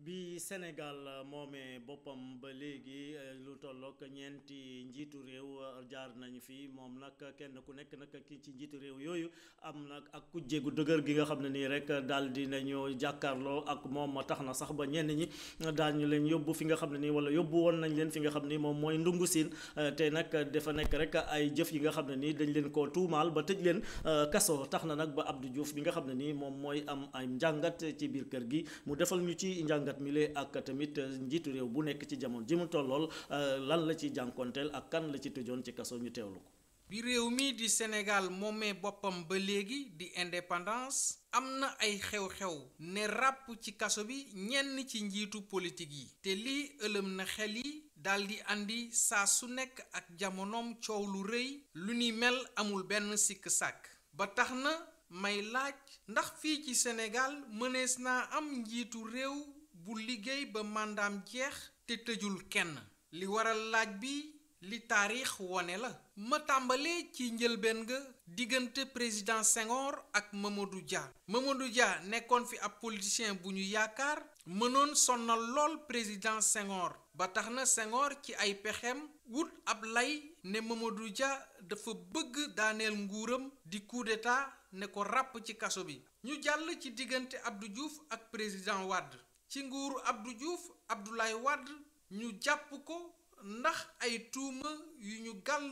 bi Sénégal moomee boppam ba léegi lu tollook ñeenti njiitu réew jaar nañu fi moom nag kenn ku nekk nag ki ci njiitu réew yooyu am nag ak kujje gu dëgër gi nga xam ne nii rek daal di nañu jàkkaarloo ak moom tax na sax ba ñenn ñi daañu leen yóbbu fi nga xam ne nii wala yóbbu woon nañ leen fi nga xam ni moom mooy ndungu siin te nag dafa nekk rek ay jëf yi nga xam ne nii dañ leen koo tuumaal ba tëj leen kaso tax na nag ba Abdou Diouf bi nga xam ne nii moom mooy am ay njàngat ci biir kër gi mu defal ñu ci njàngat mi lee ak tamit njiitu réew bu nekk ci jamono ji mu tollool lan la ci jànkonteel ak kan la ci tëjoon ci kaso ñu teewlu ko. bi réew mi di Sénégal moomee boppam ba léegi di indépendance am na ay xew-xew ne ràpp ci kaso bi ñenn ci njiitu politique yi te lii ëlëm na xel yi daldi andi saa su nekk ak jamonoom coow lu rëy lu ni mel amul benn sikk sàkk ba tax na may laaj ndax fii ci Sénégal mënees naa am njiitu réew bu liggéey ba màndaam jeex te tëjul kenn li waral laaj bi li taarix wone la ma tàmbalee ci njëlbeen ga diggante président Senghor ak Mamadou Dia nekkoon fi ab politicien bu ñu yaakaar mënoon sonnal lool président Senghor ba tax na Senghor ci ay pexem wut ab lay ne Mamadou Dia dafa bëgg daaneel nguuram di coup d'état ne ko ràpp ci kaso bi ñu jàll ci diggante Abdou Diouf ak président Wade ci nguuru Abdou Diouf Abdoulaye Wade ñu jàpp ko ndax ay tuuma yu ñu gàll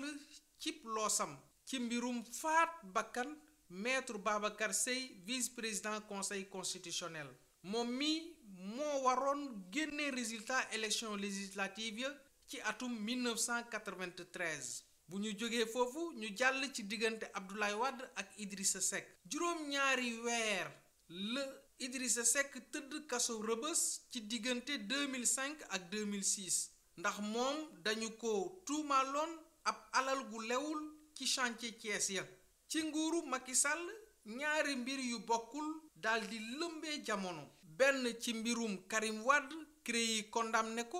cib loosam ci mbirum faat bakkan maître Babacar Seye vice-président conseil constitutionnel moom mi moo waroon génne résultat élection législative ya ci atum 1993 bu ñu jógee foofu ñu jàll ci diggante Abdoulaye Wade ak Idrissa Seck juróom-ñaari weer la Idrissa Seck tëdd kaso Rebeuss ci diggante 2005 ak 2006 ndax moom dañu ko tuumaaloon ab alal gu lewul ci chantier Thiès ya ci nguuru Macky Sall ñaari mbir yu bokkul daldi lëmbee jamono benn ci mbirum Karim Wade CREI yi condamné ko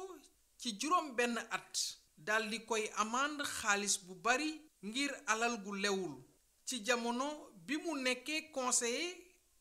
ci juróom benn at daldi koy amande xaalis bu bari ngir alal gu lewul ci jamono bi mu nekkee conseiller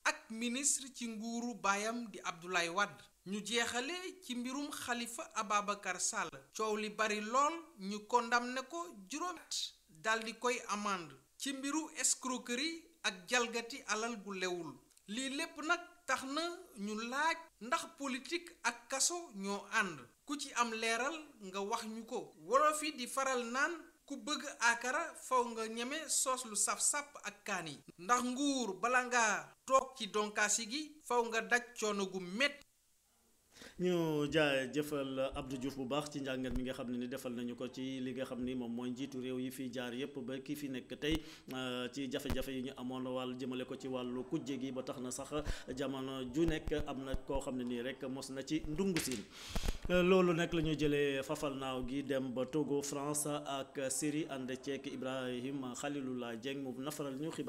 ak ministre ci nguuru baayam di Abdoulaye Wade ñu jeexale ci mbirum Khalifa Ababacar Sall coow li bari lool ñu condamné ko juróom at daldi koy amande ci mbiru escroquerie ak jalgati alal gu lewul lii lépp nag tax na ñu laaj ndax politique ak kaso ñoo ànd ku ci am leeral nga wax ñu ko wolof yi di faral naan ku bëgg akara faw nga ñeme soos lu saf-sàpp ak kaan yi ndax nguur bala nga toog ci donkaasi gi faw nga daj coono gu métti. ñu jaajëfal Abdou Diouf bu baax ci njàngat mi nga xam ne ni defal nañu ko ci li nga xam ni moom mooy njiitu réew yi fi jaar yépp ba ki fi nekk tey ci jafe-jafe yi ñu amoon wàll jëmale ko ci wàllu kujje gi ba tax na sax jamono ju nekk am na koo xam ne nii rek mos na ci ndungu siin loolu nag la ñu jëlee fafal naaw gi dem ba Togo France ak Syrie ànd ceek Ibrahim Khalilullah Dieng mu nafaral ñu xibaar